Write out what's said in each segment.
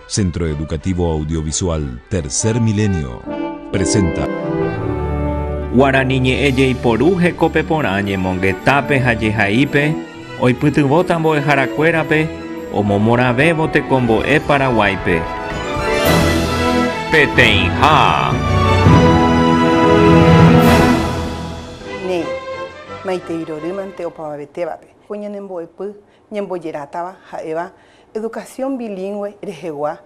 Centro Educativo Audiovisual Tercer Milenio presenta. Guarani ñe'ẽ jeiporu hekópe porã ñemongetápe ha jehaípe oipytyvõta mbo'eharakuérape omomorãvévo tekombo'e Paraguáipe. Peteĩha. Néi, maitei rorýmante opavavetévape, ko ñanembo'epy ñembojerátava ha'éva educación bilingũe rehegua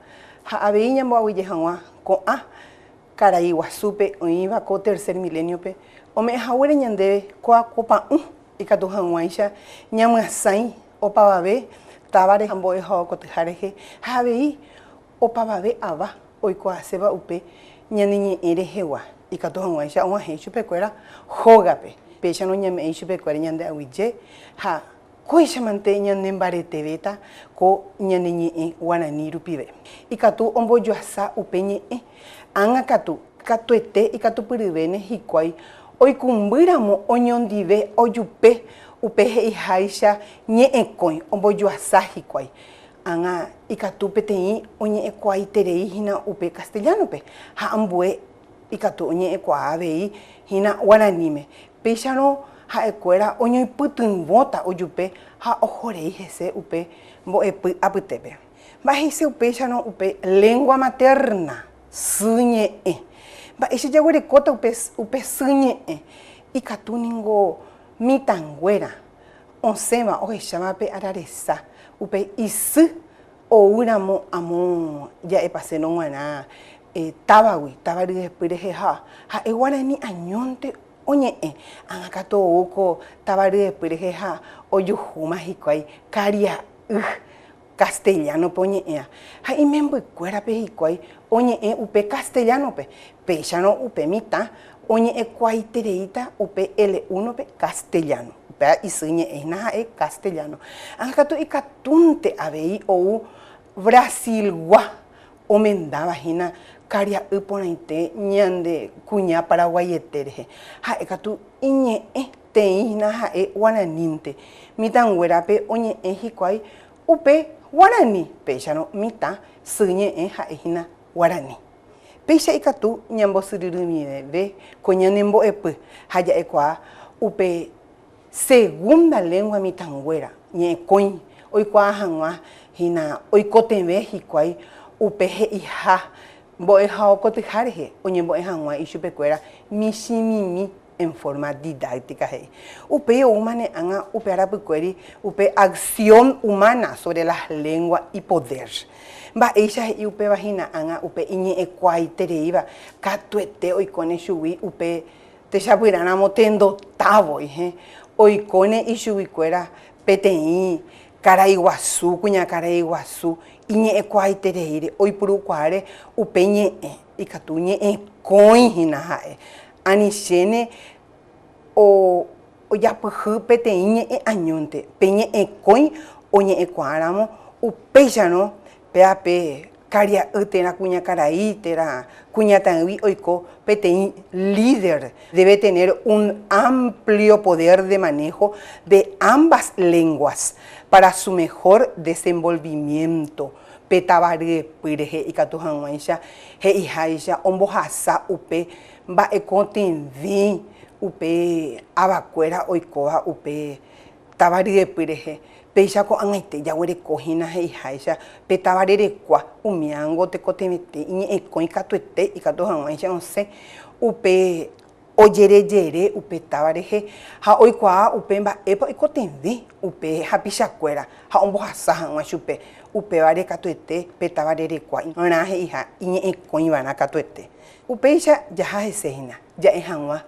ha avei ñamboaguyje hag̃ua ko'ã karai guasúpe oĩva ko tercer milenio-pe ome'ẽ haguére ñandéve ko pa'ũ ikatu hag̃uáicha ñamyasãi opavave távare ha mbo'ehaokotyha rehe ha avei opavave ava oikuaaséva upe ñane ñe'ẽ rehegua ikatu hag̃uáicha og̃uahẽ ichupekuéra hógape. Péicharõ ñame'ẽ ichupekuéra ñande aguyje ha Kóichamante ñanembaretevéta ko ñane ñe'ẽ guarani rupive. Ikatu ombojoasa upe ñe'ẽ. Ág̃a katu, katuete ikatupyryvéne hikuái oikũmbýramo oñondive ojupe upe he'iháicha ñe'ẽkõi ombojoasa hikuái. Ág̃a ikatu peteĩ oñe'ẽkuaaiterei hína upe castellano-pe ha ambue ikatu oñe'ẽkuaa avei hína guaraníme. Péicharõ ha'ekuéra oñoipytyvõta ojupe ha ohorei hese upe mbo'epy apytépe. Mba'e he'ise upéicharõ upe lengua materna, sy ñe'ẽ? Mba'éicha jaguerekóta upe upe sy ñe'ẽ? Ikatu ningo mitãnguéra osẽva ohecháva pe araresa upe isy Oúramo amo ja'epasérõ g̃uarã távagui, táva ryepy rehe ha ha'e guarani añónte oñe'ẽ. Ág̃a katu ou ko táva ryepy rehe ha ojuhúma hikuái karia'y castellano-pe oñe'ẽva. Ha imembykuérape hikuái oñe'ẽ upe castellano-pe. Péicharõ upe mitã oñe'ẽkuaaitereíta upe L1-pe castellano. Upéva isy ñe'ẽ hína ha'e castellano. Ág̃a katu ikatúnte avei ou Brasil-gua omendáva hína karia'y porãite ñande kuña paraguaiete rehe. Ha'e katu iñe'ẽ teĩ hína ha'e guaranínte. Mitãnguérape oñe'ẽ hikuái upe guarani, péicharõ mitã sy ñe'ẽ ha'e hína guarani. Péicha ikatu ñambosyryrymive ko ñane mbo'epy ha ja'ekuaa upe segunda lengua mitãnguéra ñe'ẽkõi oikuaa hag̃ua hína oikotevẽ hikuái upe he'iha mbo'ehaokotyha rehe oñembo'e hag̃ua ichupekuéra michĩmimi en forma didáctica he'i. Upéi oúmane ág̃a upe arapykuéri upe acción humana sobre las lenguas y poder. Mba'éicha he'i upéva hína ág̃a upe iñe'ẽkuaaitereíva katuete oikóne chugui upe techapyrãramo tendotávoi, he, oikóne ichuguikuéra peteĩ karai guasu, kuñakarai guasu iñe'ẽkuaaitereíre, oipurukuaáre upe ñe'ẽ, ikatu ñe'ẽkõi hína ha'e. Anichéne ojapyhy peteĩ ñe'ẽ añónte, pe ñe'ẽkõi oñe'ẽkuaáramo, upéicharõ péa pe karia'y térã kuñakarai térã kuñataĩgui oiko peteĩ líder, debe tener un amplio poder de manejo de ambas lenguas para su mejor desenvolvimiento, pe táva ryepy rehe ikatu hag̃uáicha he'iháicha ombohasa upe Mba'ekotevẽ upe avakuéra oikóva upe táva ryepy rehe, péicha ko'ag̃aite jaguereko hína he'iháicha pe táva rerekua, umíango tekotevẽte iñe'ẽkõi katuete ikatu hag̃uáicha osẽ upe ojerejere upe táva rehe ha oikuaa upe mba'épa oikotevẽ upe hapichakuéra ha ombohasa hag̃ua chupe, upévare katuete pe táva rerekua rã he'iha iñe'ẽkõivarã katuete. Upéicha jaha hese hína, ja'e hag̃ua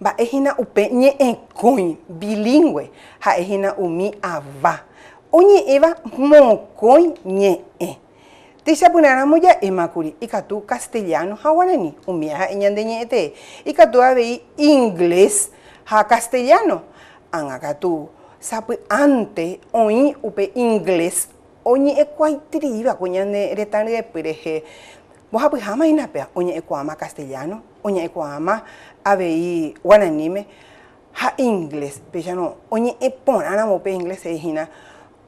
mba'e hína upe ñe'ẽkõi bilingũe ha'e hína umi ava oñe'ẽva mokõi ñe'ẽ. Techapyrãramo ja'émakuri ikatu castellano ha guarani, umíva ha'e ñande ñe'ẽtee, ikatu avei inglés ha castellano, ág̃a katu sapy'ánte oĩ upe inglés Oñe'ẽkuaaitereíva ko ñane retã ryepy rehe mbohapyháma hína péva, oñe'ẽkuaáma castellano, oñe'ẽkuaáma avei guaraníme ha inglés. Péicharõ oñe'ẽ porãramo pe inglés he'i hína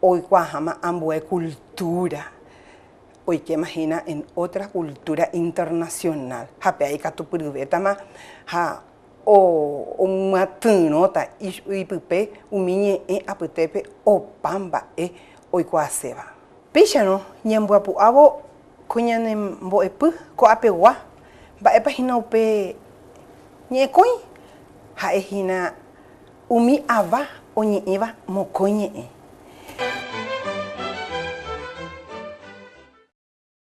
oikuaaháma ambue cultura. oikéma hína en otra cultura internacional ha péa ikatupyryvétama ha omyatyrõta ipype umi ñe'ẽ apytépe opa mba'e oikuaaséva. Péicharõ ñamboapu'ávo ko ñane mbo'epy ko'apegua, mba'épa hína upe ñe'ẽkõi? Ha'e hína umi ava oñe'ẽva mokõi ñe'ẽ.